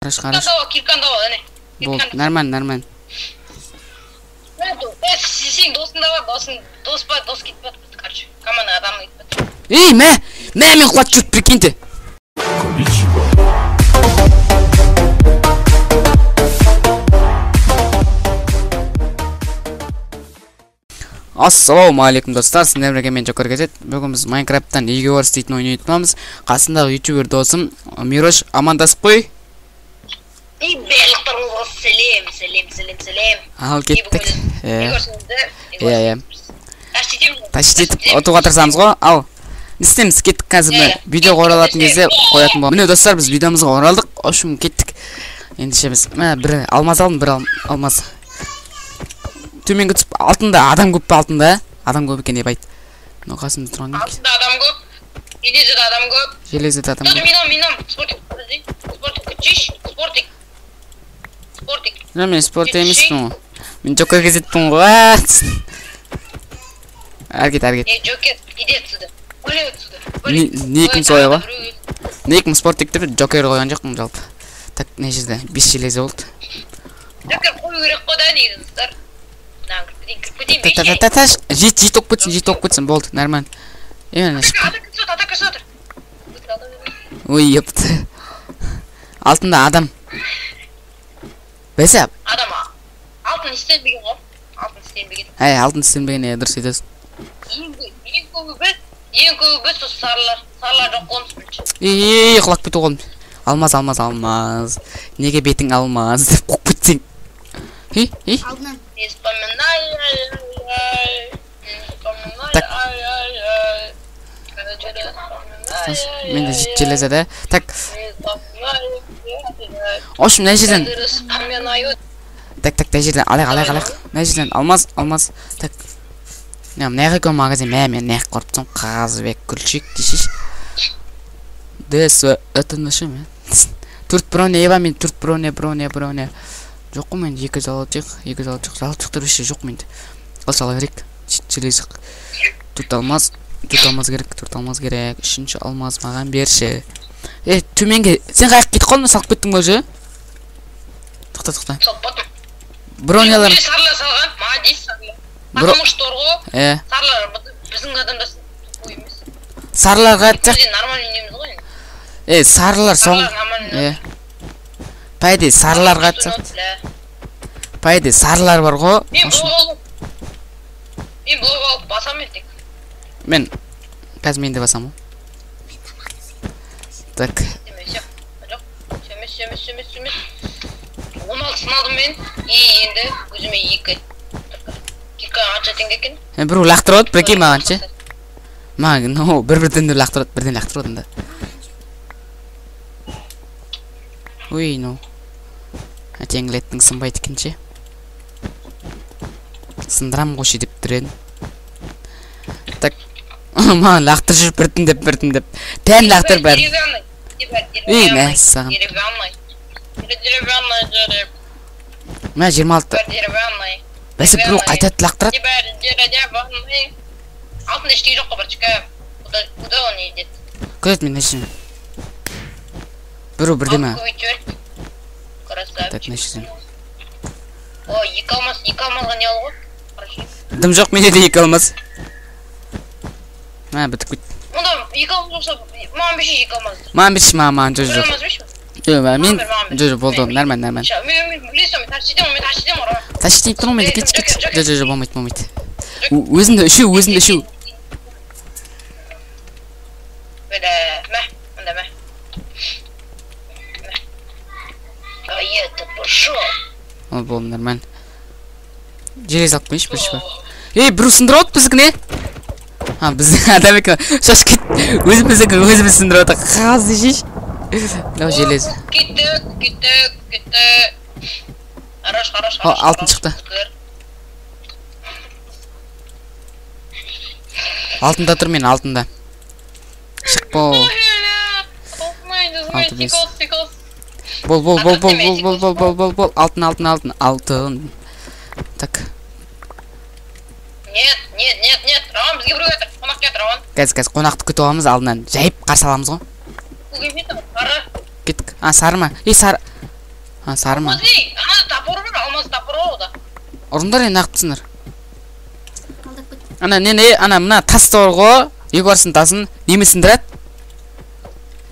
Хорош, хорош. Болды, нормально, нормально. Сен досың да бар, досың, дос па, дос кетіп жатыр, короче. Команда адамы кетіп жатыр. Ей, мә, мә, мен құлатып жүріп, прикиньте. Ассалаумағалейкум, достар, сіздермен бірге мен Джокер Газет. Бүгін біз Майнкрафттан Егер Wars дейтін ойын ойнайтынбыз. Қасындағы ютубер досым Мирош, амандасып қой. И барлықтарыңызға сәлем, сәлем, сәлем, сәлем. Ал кеттік. Иә. Тащить етіп ұтуға тырысамыз ғой. Ал, не істейміз? Кеттік қазір міне видеоға оралатын кезде қоятын боламыз. Міне достар, біз видеомызға оралдық. В общем, кеттік. Ендеше біз мә бір алмаз алдым, бір алмаз. Төменге түсіп, алтында адам көп пе, алтында? Адам көп екен деп айт. Мынау қасымызда тұрған екен. Алтында адам көп. Железода адам көп. Железода адам көп. Минам, минам. Спортик, подожди. Спортик, күтшеш. Спортик. Спортик. Мына мен спорт емеспін ғой. Мен Джокер кезеттім ғой. Әрі кет, әрі кет. Е, Джокер, иди отсюда. Вали отсюда. Никім солай ғой. Никім спортик деп Джокер қойған жоқпын жалпы. Так, не жерде 5 железо болды. Джокер қою керек қой да негізі, достар. Та-та-та-та, жет, жет оқып кетсін, жет оқып кетсін, болды, нормально. Атака. Ой, епті. Алтында адам. Бәсе. Адам, алтын істенбеген ғой. Алтын істенбеген. Әй, алтын істенбеген, дұрыс айтасың. Ең көбі, ең көбі сол сарылар. Сарылар жоқ қоныс бірінші. Ей, құлап кету қолым. Алмаз, алмаз, алмаз. Неге бетің алмаз деп қуып кетсең. Ей, ей. Алдынан. Не вспоминай, ай-ай-ай. Не вспоминай, ай-ай-ай. Менде жеті железо да. Так. В общем, мына жерден. Так, так, мына жерден алайық, алайық, алайық. Мына жерден алмаз, алмаз. Так. Мына жаққа екен магазин. Мә, мен мына жаққа көріп тұрмын. Қазыбек күлшек десейші. Дес, это наша ме? Төрт броня, еба, мен төрт броня, броня, броня. Жоқ қой мен екі золотик, екі золотик, золотиктер вообще жоқ менде. Қылыш ала берейік. Железо. Төрт алмаз, төрт алмаз керек, төрт алмаз керек. Үшінші алмаз маған берші. Е, төменге сен қаяққа кетіп қалдың, салып кеттің ба уже? Тоқта, тоқта. Бронялар. Сарылар салған, молодец сарылар. Потому что ғой. Е. Сарылар біздің адамдар тупой емес. Сарыларға тек нормальный неміз ғой. Е, сарылар соң. Е. По идее сарыларға айтсақ. По идее сарылар бар ғой. Мен блок алып басам мен тек. Мен қазір мен де басамын ғой. Так. Жоқ. Емес, емес, емес, емес. 16-сын алдым мен. И енді өзіме 2. Кирка қанша теңге екен? Біреу лақтырып отыр, прикинь маған ше. Маған, ну, бір-бірден лақтырып, бірден лақтырып отыр. Ой, ну. Әтеңгілеттің сынбайды екен ше. Сындырам ғой ше деп тұр едім. Так. Маған лақтырып жүр біртіндеп, біртіндеп. Пән лақтыр бәрін. Ей, мәссаған. Мә, 26. Бәсе біреу қайтады лақтырады. Алтын ештеңе жоқ қой, братчика. Куда он идет? Күтет мен әшейін. Біреу бірдеме. Так, неше. О, екі алмаз, екі алмазға не алу ғой? Дым жоқ, менде де екі алмаз. Мә, бітіп кетті. Онда екі алмаз болса, маған берші екі алмаз. Маған берші, маған, жоқ, жоқ. Жоқ, мен, жоқ, жоқ, болды, нормально, нормально. Мен білесің, мен тащить етемін, мен тащить етемін, ұры. Тащить етіп тұрмын, мен кетші, кетші. Жоқ, жоқ, жоқ, болмайды, болмайды. Өзіңді үшеу, өзіңді үшеу. Бля, мә, мында мә. А я-то пошел. Ол болды, нормально. Железо алып қойыншы, бірінші бар. Ей, біреу сындырып отыр біздікіне. А, біздің адам екен. Шаш кет. Өзіміздікі өзіміз сындырып отыр. Қағаз десейші. Мынау железо. Кеттік, кеттік, кеттік. Хорош, хорош, хорош. Алтын шықты. Алтында тұр мен, алтында. Шықпа. Алты бес. Бол, бол, бол, бол, бол, бол, бол, бол, бол, бол. Алтын, алтын, алтын, алтын. Так. Нет, нет, нет, нет. Рауан, бізге біреу келатыр. Қонақ келатыр, Рауан. Қазір, қазір қонақты күтіп аламыз алдынан. Жайып қарсы аламыз ғой. Көк емес, сары. Кеттік. А, сары ма? Ей, сары. А, сары ма? Ана топор бар, алмаз топор бар ода. Ұрыңдар енді, неғып? Ана не, ана мына тасты бар ғой, екі барсын тасын, немен сындырады?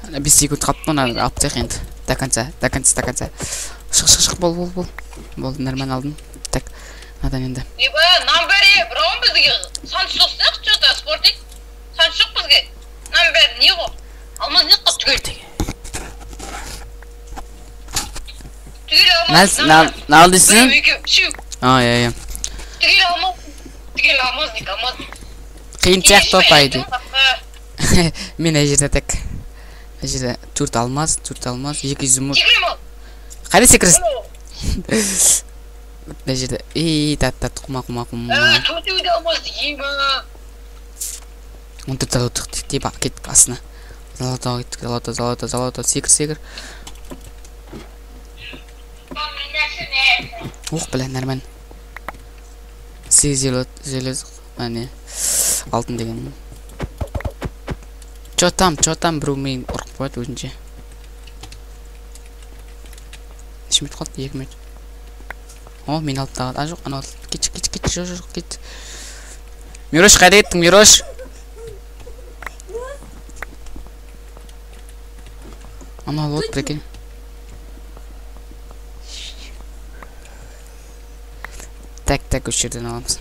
Ана 5 секунд қалыпты, ана алып тастайық енді. До конца, до конца, до конца. Шық, шық, шық, бол, бол, бол. Болды, нормально алдым. Так, мынадан енді. Еба, нам бәрі бұрын бізге сан жоқ сияқты, что-то спортик. Сан жоқ бізге. Нам бәрі не ғой? Алмаз не қылып түгел? Түгел алмаз. Нал дейсің? Бір, екі, үшеу. А, иә, иә. Түгел алмаз. Түгел алмаз, не алмаз. Қиын сияқты по идее. Мен ана жерде так. Ана жерде 4 алмаз, 4 алмаз, 2 изумруд. Секірем ал. Қайда секіресің? Мына жерде, ей, тат, тат, құма, құма, құма. Төртеуі де алмаз, ема. 14 золото деп кеттік астына. Золото кеттік, золото, золото, золото, секір, секір. Ох, бля, нормально. 8 железо, а не, алтын деген. Чё там, чё там, біреу мені ұрып қояды өзінше. Неше минут қалды? 2 минут. О, мен алып тағы. А, жоқ, анау алып. Кетші, кетші, кетші, жоқ, жоқ, кет. Мирош, қайда кеттің, Мирош? Анау алып отыр екен. Так, так, осы жерден аламыз.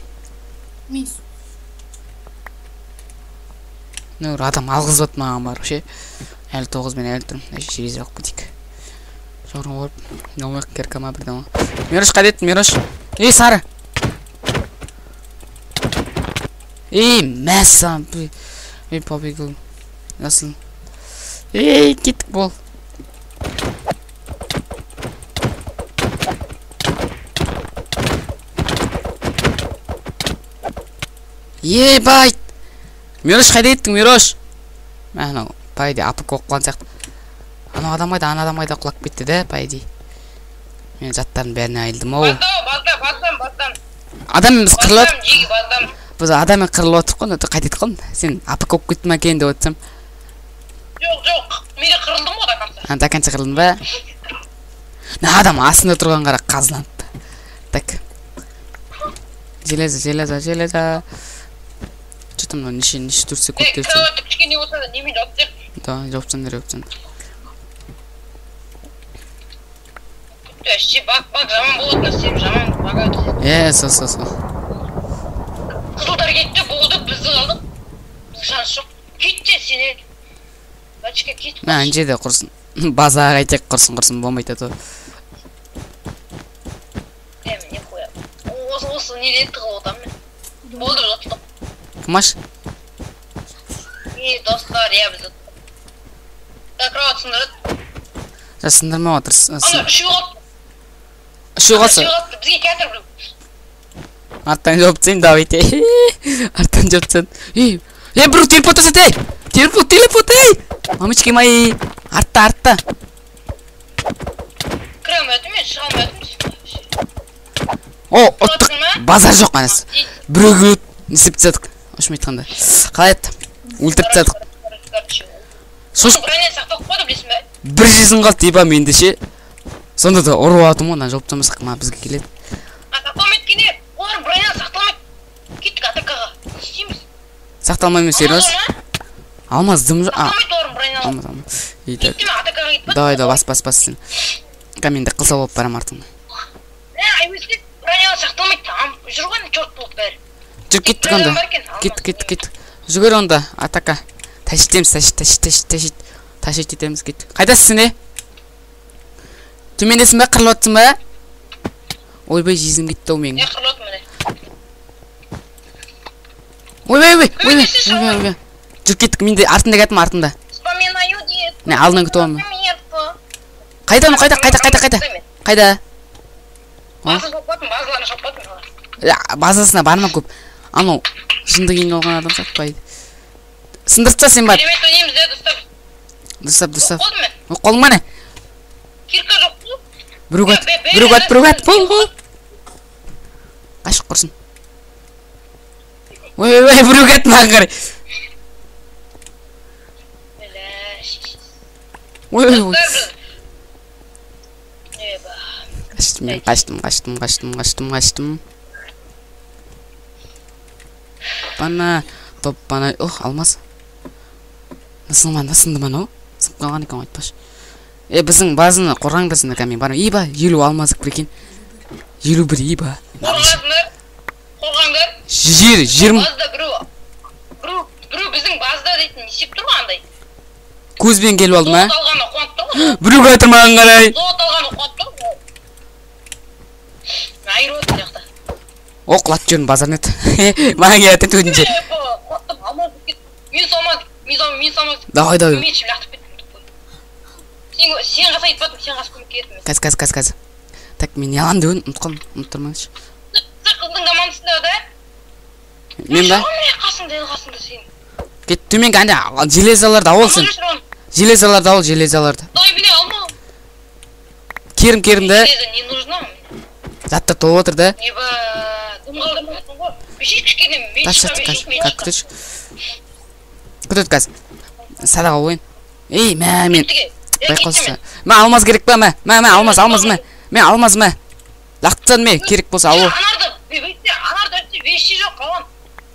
Ну, адам алғызып отыр маған барып ше. Әлі 9 мен әлі тұрмын. Железо алып кетейік. Жорын қойып, алмайық, кирка ма бірдеңе. Мирош, қайда кеттің, Мирош? Ей, сары! Ей, мәссаған! Ей, побегал. Nasıl? Ей, кеттік бол. Ебать! Мирош, қайда кеттің, Мирош? Мә, анау, по идее, апы болып қалған сияқты. Анау адам қайда, ана адам қайда құлап кетті де, по идее. Мен заттардың бәріне айылдым ау. Баздан, баздан, баздан. Адаммен біз қырылып Баздан, жеге баздан. Біз адаммен қырылып отырық қой, қайда кетіп қалдың? Сен апы болып кетті ма екен деп отырсам. Жоқ, жоқ, мен де қырылдым ғой до конца. А, до конца қырылдың ба? Мына адам астында тұрған қара қазынапты. Так. Железо, железо, железо. Что там, неше, неше 4 секунд Ей, төрт кроватты кішкене болса да немен жауып тастайық. Да, жауып тастаңдар, жауып тастаңдар. Вообще, баг, баг жаман болады, мына сен жаман баг өтеді. Е, со, со, со. Қызылдар кетті, болды, біз қалдық. Біздің шанс жоқ. Кет те сен. Бачка, кет. Мә, ана жерде құрсын. Базаға қайтайық, құрсын, құрсын, болмайды то. Е, не қоя. Осы, осы неден тығылып отырмын мен. Болды, біз ұттық. Кумаш? Е, достар, иә, біз ұттық. Так, кровать сындырады. Жа, сындырмай отыр, Ана, үшеу қалды. Үшеу қалса. Үшеу қалды, бізге келтір біреу. Арттан жауып тастайын, давайте. Арттан жауып тастайын. Ей, ей, біреу телепорт жасады, ей! Телепорт, телепорт, ей! Мамочки мои! Артта, артта. Кіре алмай жатырмын мен, шыға алмай жатырмын. О, ұттық. Базар жоқ, анасы. Біреуге не істеп тастадық. Ошым айтқанда. Қалай еді? Өлтіріп тастадық. Сош Броня сақталып қойды, білесің бе? Бір жүзің қалды, еба, менде ше. Сонда да ұрып атым ғой, ана жауып тастамасақ, мына бізге келеді. А, сақталмайды екен, е. Олар броня сақталмайды. Кеттік атакаға. Не істейміз? Сақталмай ма, серьез? Алмаз дым жоқ. А, Сақталмайды олардың броня. алмаз, алмаз. Ей, так. Кеттім, атакаға кетіп. Давай, давай, бас, бас, бас сен. Ка, мен де қылса болып барам артыңнан. Ә, айбөске броня сақталмайды. Ам, жүр ғой, черт болып бәрі. Жүр, кеттік онда. Броня бар екен, алмаз. Кеттік, кеттік, кеттік. Жүгір онда, атака. Тащитеміз, тащит, тащит, тащит, тащит. Тащит етеміз, кеттік. Қайдасың сен, е? Төмендесің бе, қырылып отырсың ба? Ойбай, жезім кетті ау менің. Не қырылып отырмын, міне. Ойбай, ойбай, ойбай, ойбай, ойбай. Жүр, кеттік, мен де артында кеттім, артында. Вспоминаю детство. Не, алдынан күтіп аламын. Қайда, ну, қайда, қайда, қайда, қайда? Қайда? База шауып қойдым, базаларын шауып қойдым. Ә, базасына барма көп. Анау, жынды киініп алған адам сияқты. Сындырып таста сен бар. Керемет ойнаймыз, е, достар. Дұрыстап, дұрыстап. Қолды ма? Ой, қолың ба не? Кирка жоқ қой. Біреу ат, біреу ат, біреу ат, бол, бол. Қашып құрсын. Ой, ой, ой, біреу ат маған қарай. Ой, ой, ой. Қаштым мен, қаштым, қаштым, қаштым, қаштым, қаштым. Бана, топ бана. Ох, алмаз. Сынған, сынды ма анау? Сынып қалған екен ғой, айтпашы. Е, біздің базаны қорғаңдар сендер, мен барамын. Иба, 50 алмаз прикинь. 51 иба. Қорғаңдар. Қорғаңдар. Жер, 20. Базда біреу біздің базда дейтін не істеп тұр ғой андай. Көзбен келіп алды ма? Золот алғаны қуанып тұр ғой. Біреу келіп тұр маған қарай. Золот алғаны қуанып тұр ғой. Айырып отыр мына жақта. О, құлатып жібердім базарын ет. Маған келіп жатыр төтенше. Қуаттым, алмаз кетті. Мен салмадым, мен салмадым. Давай, давай. Мен ішім лақтырып кеттім. Сен қаса кетіп баттым, сен қаса көмекке кеттім. Қазір, қазір, қазір, қазір. Так, мен не аламын деп едім, ұмытып қалдым, ұмыттырмаңызшы. Сен қыздың командасында да? Мен ба? Қасыңда, ел қасыңда сен. Кет, төменгі анда железаларды ал сен. Железаларды ал, железаларды. Дай бля, алма. Керім, керімді. Железо не нужно. Заттар толып отыр да. Еба, дым қалдырмапсың ғой. Бешеш кішкене, мен Тас, шыға, тас, бешеш, мен қазір, шыға. күтші. Күтеді қазір. Садаға қояйын. Ей, мә, мен. Байқаусы. Мә, алмаз керек па, мә? Мә, мә, алмаз, алмаз, мә. Мә, алмаз, мә. Лақтырсаң, мә, керек болса алу. Анарда, анарда вещи жоқ, алам.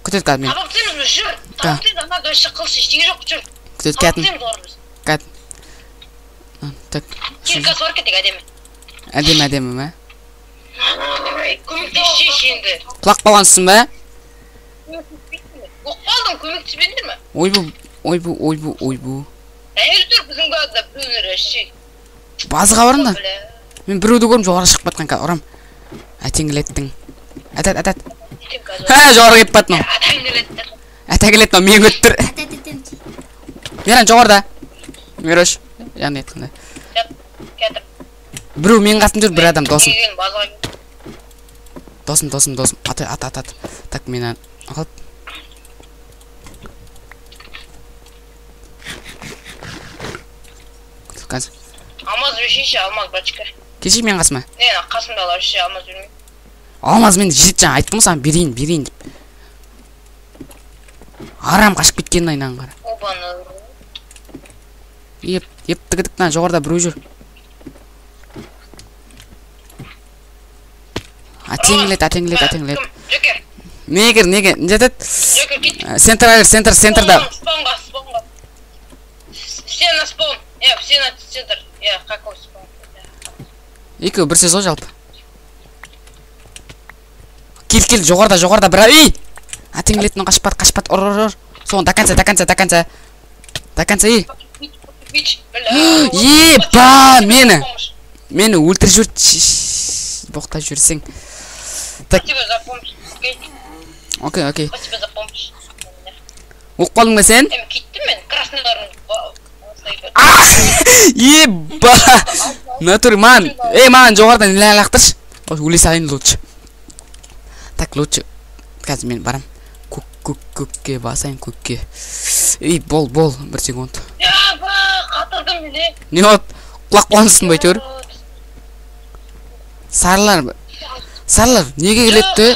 Күтеді қазір мен. Табақ тастаймыз біз, жүр. Табақ тастаймыз, анарда вообще қылыш ештеңе жоқ, жүр. Күтеді, Табақ кәтін. тастаймыз олар біз. Кәтін. Так. Киркасы бар кетек, әдемі. Әдемі, әдемі, мә. Көмектесші енді. Құлап қалғансың ба? Оқып қалдым, көмектеспедіңдер ме? Ойбу, ойбу, ойбу, ойбу. Әйел тұр біздің базада біреулер вообще. Базаға барыңдар. Мен біреуді көрдім, жоғары шығып батқан қазір, ұрам. Әтең келеттің. Әтәт, әтәт. Ха, жоғары кетіп батты мынау. Әтә келет мынау, мені көріп тұр. Мейрам жоғарыда. Мейрош, яғни айтқанда. Біреу менің қасымда жүр, бір адам, досым. Досым, досым, досым. Ат, ат, ат, ат. Так, мені алып. Қазір. Алмаз бершейші, алмаз бачка. Келші менің қасыма. Не, қасымда алар, ше, алмаз бермей. Алмаз мен жеті жаңа айттым ғой саған, берейін, берейін деп. Арам қашып кеткенін айнаң қара. Обаны. Еп, еп, тігідік, мына жоғарыда біреу жүр. Атең келеді, атең келеді, атең келеді. Джокер. Неге, неге, не жетеді? Джокер, кет. Центр, центр, центрда. Спаунға, спаунға. Все на спаун. Все на центр. Какой спаун? Екеуі бір сөз ғой жалпы. Кел, кел, жоғарыда, жоғарыда бір. Ей! Атең келеді, мынау қашпады, қашпады. Ұр, ұр, ұр. Соны до конца, до конца, до конца. До конца, ей. Еба, мені. Мені өлтіріп жіберді. Боқтап жіберсең. Так. Спасибо за помощь. Окей, окей. Спасибо за помощь. Оқып қалдың ба сен? Мен кеттім мен, красныйлардың. Еба! Натуре, маған, ей, маған жоғарыдан не лақтыршы. Өле салайын лучше. Так, лучше. Қазір мен барам. Көк, көк, көкке басайын, көкке. Ей, бол, бол, бір секунд. Еба, қатырдым мен, е. Не болды? Құлап қалғансың ба әйтеуір? Сарылар, сарылар неге келеді?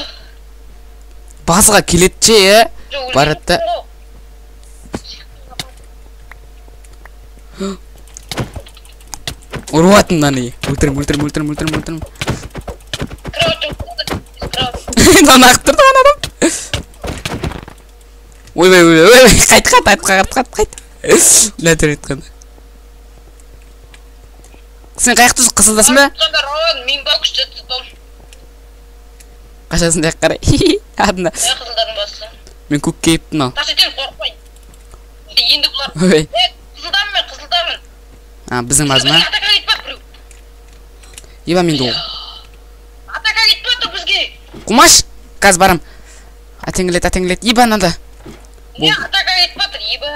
Базға келеді ше, е? Барады да. Ұрып аттым мынаны. Өлтірем, өлтірем, өлтірем, өлтірем, өлтірем. Мынаны ақтырды ана адам. Ойбай, ойбай, ойбай, қайт, қайт, қайт, қайт, қайт, қайт. Нәтір айтқанда. Сен қай жақтасың, қызылдасың ба? Мен бар күшті тұтам. Қашасың деп қарай. Артында. Мен қызылдардың басы. Мен көк кейіппін ал. Тас етемін, қорықпай. Енді бұлар. Ой. Қызылдамын мен, қызылдамын. А, біздің базы ма? Атака кетіп біреу. Еба, мен де ол. Атака кетіп жатыр бізге. Қумаш, қазір барам. Атең келеді, атең келеді. Еба, мынада. Не, атака кетіп жатыр, еба.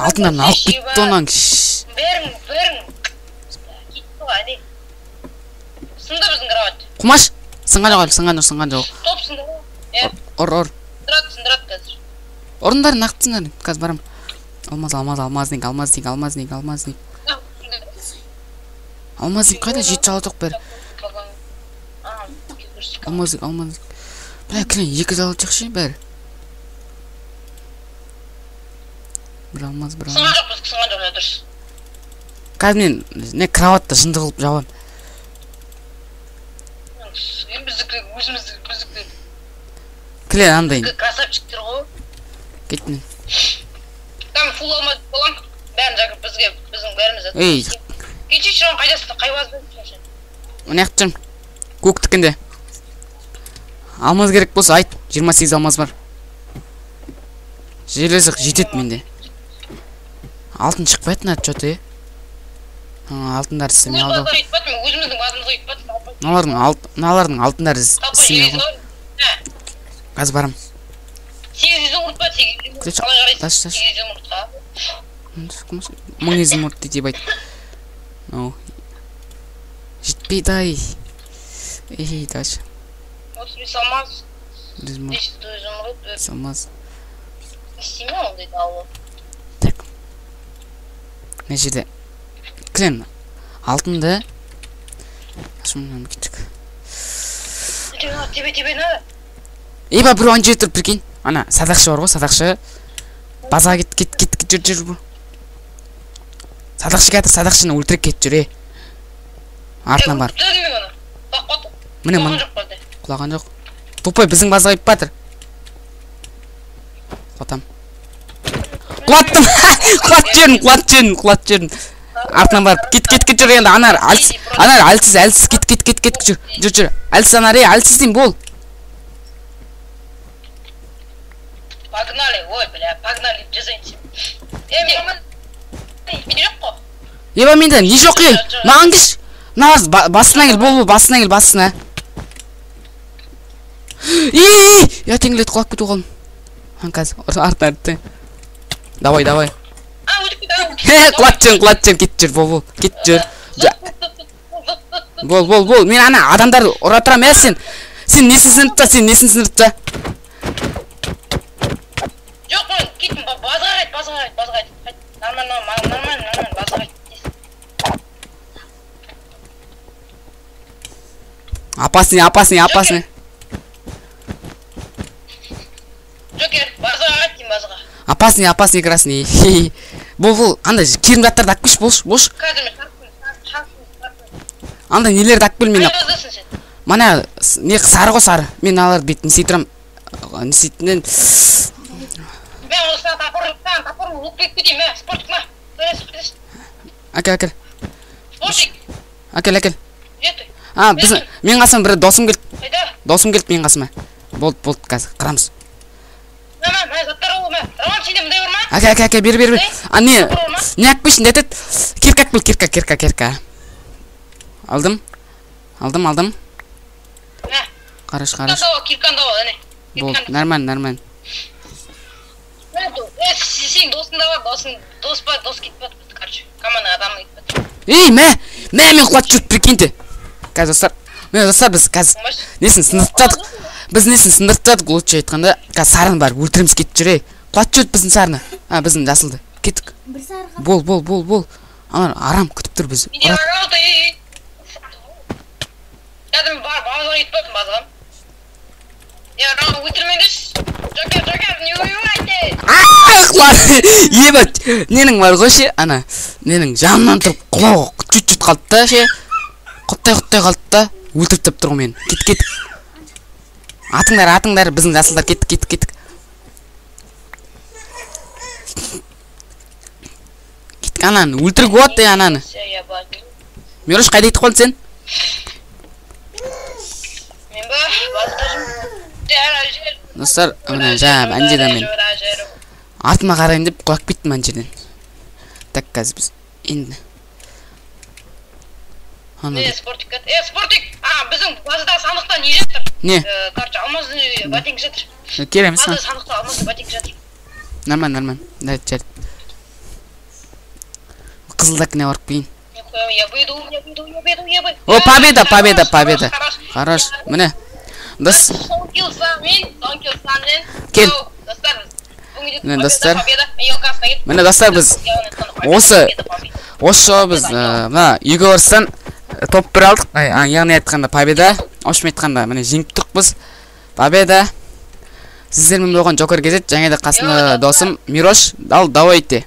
Алтындарын алып кетті оның. Бәрің, бәрің. Кетті ғой, әне. Сынды біздің кровать. Қумаш, сынған жоқ әлі, сынған жоқ, сынған жоқ. Топ сынды ғой. Е. Ұр, ұр. Сындырады, сындырады қазір. Ұрыңдар, нақтысыңдар. Қазір барам. Алмаз, алмаз, алмазник, алмазник, алмазник, алмазник. Алмазник қайда? Жеті жала жоқ бәрі. Алмазник, алмазник. Бля, кілең екі жала жоқ ше бәрі. Бір алмаз, бір алмаз. Сынған жоқ, біз сынған жоқ, дұрыс. Қазір мен не кроватты жынды қылып жабамын. Өзімізді біздікі. Кіле андай. Красавчиктер ғой. Кеттім. Там фул алмаз болам. Бәрін жакыр бізге, біздің бәріміз. Ей. Кетші, оған қайдасың? Қай базда сен? Мына жақта жүрмін. Көктікінде. Алмаз керек болса айт. 28 алмаз бар. Железік жетеді менде. Алтын шықпайды мына чё-то, е. Алтындар істемей алды. Өзіміздің базымызға кетіп. Мыналардың алтындары істемей алды. Қазір барам. 8 изумруд па? 8 қалай қарайсың? 8 изумрудқа. 1000 изумруд деп айт. Ау. Жетпейді ай. Ей, дальше. 35 алмаз. Изумруд. 5 изумруд. Алмаз. Істемей ондайды алу. Так. Мына жерде. Кілем. Алтынды. Шымнан кеттік. Тебе надо. Еба, біреу ана жерде тұр, прикинь. Ана, садақшы бар ғой, садақшы. Базаға кет, кет, кет, кет, жүр, жүр. Садақшы келатыр, садақшыны өлтіріп кетіп жүр, е. Артынан бар. Міне, міне. Құлаған жоқ. Тупой біздің базаға кетіп батыр. Құлатам. Құлаттым. Құлат жерін, құлат жерін, құлат жерін. Артынан барып, кет, кет, кет, жүр енді, анар, әлсіз, анар, әлсіз, әлсіз, кет, кет, кет, кет, жүр, жүр, жүр. Әлсіз анар, ей, әлсіз деймін, бол. Погнали, ой, бля, погнали, жазайын. Мен жоқ қой. Еба, менде не жоқ, ей, маған келші. Мына басына кел, бол, бол, басына кел, басына. Ей, я теңгелет құлап кету қалдым. Қазір, артына артты. Давай, давай. Құлат жүр, құлат жүр, кет жүр, бол, бол, кет жүр. Бол, бол, бол, мен ана адамдарды ұра тұрам, ә, сен. Сен несін сындырып та, сен несін сындырып та. Жоқ, мен кеттім, базға қайт, базға қайт, базға қайт. Нормально, нормально, нормально, базға қайт. Опасный, опасный, опасный. Джокер, базға қайт деймін, базға. Опасный, опасный, красный. Бол, бол, андай керім заттарды алып келші, болшы, болшы. Андай нелерді алып кел мен. Мана, не сары ғой, сары. Мен аларды бет не істей тұрам. Не істейтінен. Мен осыдан топор лук беріп кетейін, мә, спортик ма. Әкел, әкел. Спортик. Әкел, әкел. А, біздің, мен қасыма бір досым келді. Досым келді мен қасыма. Болды, болды, қазір қырамыз. Мә, мә, заттар ол, мә. Роман, сенде мындай бар ма? Әкел, әкел, әкел, бер, бер, бер. А, не, не алып келші, не айтады? Кирка алып кел, кирка, кирка, кирка. Алдым. Алдым, алдым. Қараш, қараш. Кирканы да ал, әне. Болды, нормально, нормально. Сен досың да бар, досың, дос па, дос кетіп жатыр, короче. Команда адамы кетіп жатыр. Ей, мә, мә, мен құлатып жүріп, прикиньте. Қазір достар, міне достар, біз қазір несін сындырып тастадық. Біз несін сындырып тастадық, лучше айтқанда, қазір сарыны барып өлтіреміз, кетіп жүр, ей. Құлатып жүрді біздің сарыны. А, біздің жасылды. Кеттік. Бол, бол, бол, бол. Аналар арам күтіп тұр бізді. Кәдімгі бар, базға кетіп бардым, базға. Я, Ром, өлтірмеңдерші. Джокер, Джокер, не убивайте! Құлады. Ебать, ненің бар ғой ше, ана, ненің жанынан тұрып құлауға чуть-чуть қалды да ше. Құттай-құттай қалды да, өлтіріп тастап тұр ғой мені. Кет, кет. Атыңдар, атыңдар, біздің жасылдар, кеттік, кеттік, кеттік. Кеттік, ананы өлтіріп болады, ананы. Мирош, қайда кетіп қалдың сен? Мен ба, базда жүрмін. Достар, міне жаңа ана жерден мен артыма қарайын деп құлап кеттім ана жерден. Так, қазір біз енді Спортик, спортик! А, біздің базада сандықта не жатыр? Не? Короче, алмазды ботинка жатыр. Кереміз. Базада сандықта алмазды ботинка жатыр. Нормально, нормально. Да, жарайды. Қызылдакіне барып келейін. Я выйду, я выйду, я выйду, я выйду. О, победа, победа, победа. Хорош. Міне. Дос. Кел. Міне достар. Міне достар, біз осы жолы біз мына Югорстан топ 1 алдық. Яғни айтқанда победа. Общем айтқанда міне жеңіп тұрық біз. Победа. Сіздермен болған Джокер KZ және де қасымда досым Мирош. Ал давайте.